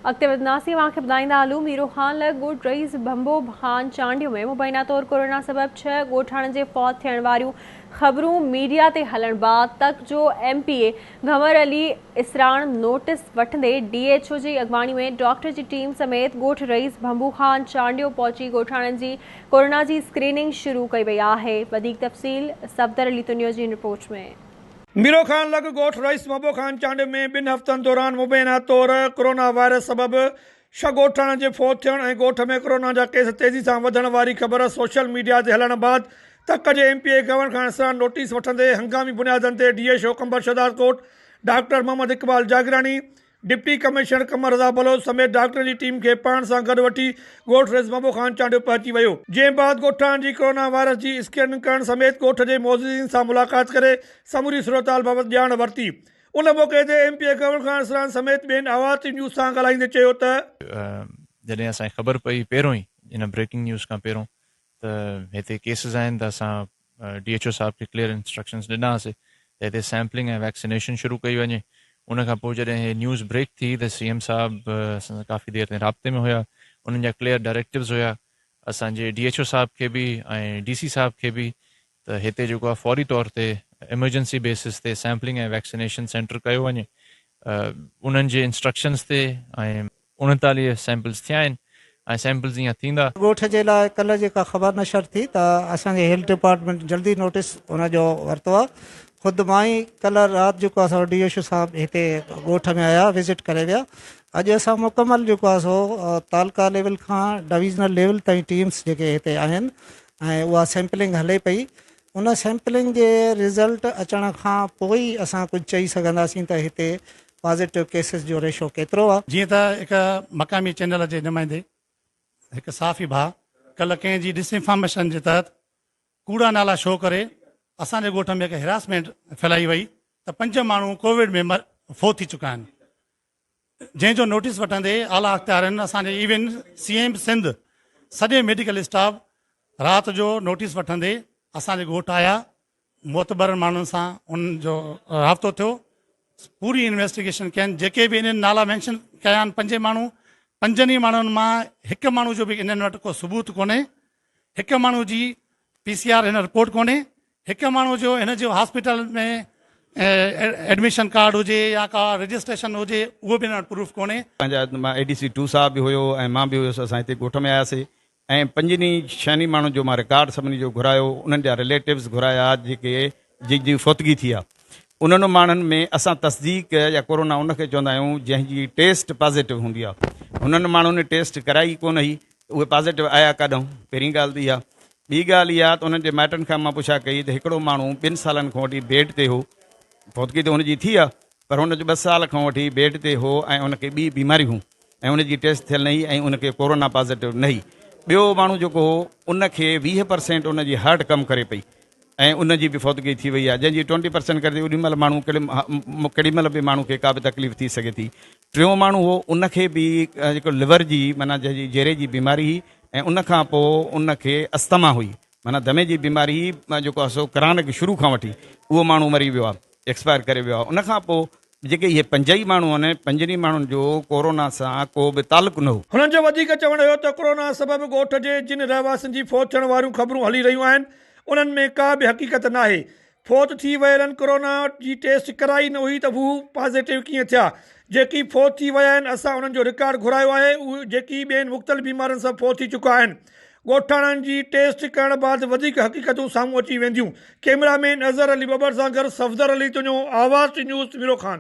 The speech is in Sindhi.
اڳتي وڌنداسين اوهان کي ٻڌائيندا هلون ميرو خان لڳ ڳوٺ رئيس ڀنڀو خان چانڊيو ۾ مبينا طور ڪورونا سبب ڇهه ڳوٺاڻن جي فوت ٿيڻ واريون خبرون ميڊيا تي هلڻ بعد تڪ جو M P A Ghanwar Ali Isran notice وٺندي ڊي ايڇ او جي اڳواڻي ۾ ڊاڪٽر جي ٽيم سميت ڳوٺ رئيس ڀنڀو خان چانڊيو پهچي ڳوٺاڻن جي ڪورونا جي اسڪريننگ شروع ڪئي وئي آهي وڌيڪ تفصيل صفدر علي تنيو جي رپورٽ ۾. ميرو خان لڳ ڳوٺ رئيس محبو خان چانڊيو ۾ ٻن هفتن دوران مبينا طور ڪورونا وائرس سبب ڇهه ڳوٺاڻن جي فوت ٿيڻ ۽ ڳوٺ ۾ ڪورونا جا ڪيس تيزي سان وڌڻ واري خبر سوشل ميڊيا تي هلڻ بعد تڪ جي M P A Ghanwar Khan Isran notice وٺندي هنگامي بنيادن تي D H O Qambar Shahdadkot doctor Muhammad Iqbal Jagirani deputy commissioner Qamar Raza Baloch سميت ڊاڪٽرن جي ٽيم کي پاڻ سان گڏ وٺي ڳوٺ ريز مبو خان چانڊيو پهچي ويو، جنهن بعد ڳوٺاڻن جي ڪورونا وائرس جي اسڪريننگ ڪرڻ سميت ڳوٺ جي معززين سان ملاقات ڪري سموري صورتحال بابت ڄاڻ ورتي. ان موقعي تي M P A Ghanwar Khan Isran سميت ٻين آواز ٽي نيوز سان ڳالهائيندي چيو ته. جڏهن اسان کي خبر پئي پهريون ئي ان بريڪنگ نيوز کان پهريون ته هتي ڪيسز آهن ته اسان ڊي ايڇ او صاحب کي ڪليئر انسٽرڪشنز ڏنا هئاسي ته هتي سيمپلنگ ۽ ويڪسينيشن شروع ڪئي وڃي ان کان پوء جڏهن هي نيوز بريڪ ٿي ته سي ايم صاحب اسان سان ڪافي دير تائين رابطي ۾ هيا انهن جا ڪليئر ڊائريڪٽوز هيا اسان جي ڊي ايڇ او صاحب کي به ۽ ڊي سي صاحب کي به ته هتي جيڪو آهي فوري طور تي ايمرجنسي بيسس تي سيمپلنگ ۽ ويڪسينيشن سينٽر ڪيو وڃي انهن جي انسٽرڪشنز تي ۽ 39 سيمپلز ٿيا آهن ۽ سيمپلز ايئن ٿيندا. ڳوٺ جي لاء ڪلهه جيڪا خبر نشر ٿي ته اسان جي هيلٿ ڊپارٽمينٽ جلدي نوٽيس ان جو ورتو آهي خود مان ئي ڪلهه رات جيڪو آهي سو ڊي ايڇ او صاحب هتي ڳوٺ ۾ آيا وزٽ ڪري ويا اڄ اسان مڪمل جيڪو آهي سو تعلقه ليول کان ڊويزنل ليول تائين ٽيمس جيڪي هتي آهن ۽ اها سيمپلنگ هلي پئي ان سيمپلنگ جي رزلٽ اچڻ کان پوء ئي اسان ڪجهه چئي سگهنداسين ته هتي پازيٽو ڪيسز جو ريشو ڪيترو آ. جيئن ته هڪ مقامي چينل جي نمائندي هڪ صحافي ڀاء ڪلهه ڪنهن جي ڊس انفارميشن جي تحت ڪوڙا نالا شو ڪري اسان جي ڳوٺ ۾ هڪ هراسمينٽ ڦهلائي وئي ته پنج ماڻهو ڪووڊ ۾ فوت ٿي چڪا آهن جنهن جو نوٽيس وٺندي اعليٰ اختيارين اسان جي ايون سي ايم سنڌ سڄي ميڊيڪل اسٽاف رات جو نوٽيس وٺندي اسان جي ڳوٺ آيا معتبر ماڻهن سان ان جو رابطو ٿيو پوري انويسٽيگيشن ڪين جيڪي به انهن نالا مينشن ڪيا آهن پنجين ماڻهو پنجن ئي ماڻهن مان هڪ ماڻهو جو به انهن وٽ ڪو ثبوت ڪونهي هڪ ماڻهو جي پي سي آر هن رپورٽ ڪونهي هڪ ماڻهو جو هن جو هاسپيٽل ۾ ايڊميشن ڪارڊ هجي يا ڪا رجسٽريشن هجي اهو به هن وٽ پروف ڪونهي. پنهنجا اي ڊي سي ٽو صاحب به هيو ۽ مان به هيس اسان هتي ڳوٺ ۾ آياسي ۽ پنجن ئي ڇهن ئي ماڻهن جو مان رڪارڊ سڀني جو گهرايو، انهن جا رليٽوز گهرايا جيڪي جن جي فوتگي ٿي آ انهن ماڻهن ۾ اسان تصديق يا ڪورونا ان کي چوندا آهيون جنهن جي ٽيسٽ پازيٽو هوندي آ هنن ماڻهن ٽيسٽ ڪرائي ڪونه هئي اهي پازيٽو آيا ڪاڏهون پهرين ڳالهه ته اها ٻي ڳالهه اها ته انهن جي مائٽن کان مان پڇا ڪئي ته هڪڙو ماڻهو ٻن سالن کان وٺي بيڊ تي هو فوتگي ته هن جي ٿي آ پر هن جو ٻه سال کان وٺي بيڊ تي هو ۽ ان کي ٻي بيماريون هيون ۽ ان جي ٽيسٽ ٿيل نه هئي ۽ ان کي ڪورونا پازيٽو نه هئي. ٻيو ماڻهو جيڪو هو ان کي 20 پرسينٽ ان جي هارٽ ڪم ڪري پئي ۽ ان جي به فوتگي ٿي وئي آهي جنهن جي ٽوئنٽي پرسينٽ ڪري ٿي اوڏي مهل ماڻهو ڪيڏي مهل به ماڻهو کي ڪا به تڪليف ٿي سگهي ٿي. ٽيون ماڻهو هو ان کي به جيڪو ليور جي معنيٰ جنهن جي جيري جي بيماري هئي ۽ ان کان پوء ان کي استما هئي معنيٰ دمي جي بيماري هئي جيڪو آهي سو ڪرانڪ شروع کان وٺي اهو ماڻهو مري ويو آهي. ايڪسپائر ڪري ويو آهي ان کان پوء جيڪي اهي پنج ئي ماڻهو آهن پنجن ئي ماڻهن جو ڪورونا سان ڪو به تعلق نه هو. هنن جو وڌيڪ چوڻ هيو ته ڪورونا سبب ڳوٺ جي جن رهواسين جي فوت ٿيڻ واريون خبرون هلي رهيون آهن انهن ۾ ڪا به حقيقت ناهي فوت ٿي ويلن ڪورونا جي ٽيسٽ ڪرائي نه هئي ته هو پازيٽو ڪيئن ٿيا جيڪي فوت ٿي ويا آهن اسان انهن جو رڪارڊ گهرايو آهي اهي جيڪي ٻين مختلف بيمارين سبب فوت ٿي چڪا آهن ڳوٺاڻن جي ٽيسٽ ڪرڻ بعد وڌيڪ حقيقتون سامهون اچي وينديون. ڪئميرا مين اظهر علي ٻٻر سان گڏ صفدر علي تنيو، آواز ٽي نيوز، ميرو خان.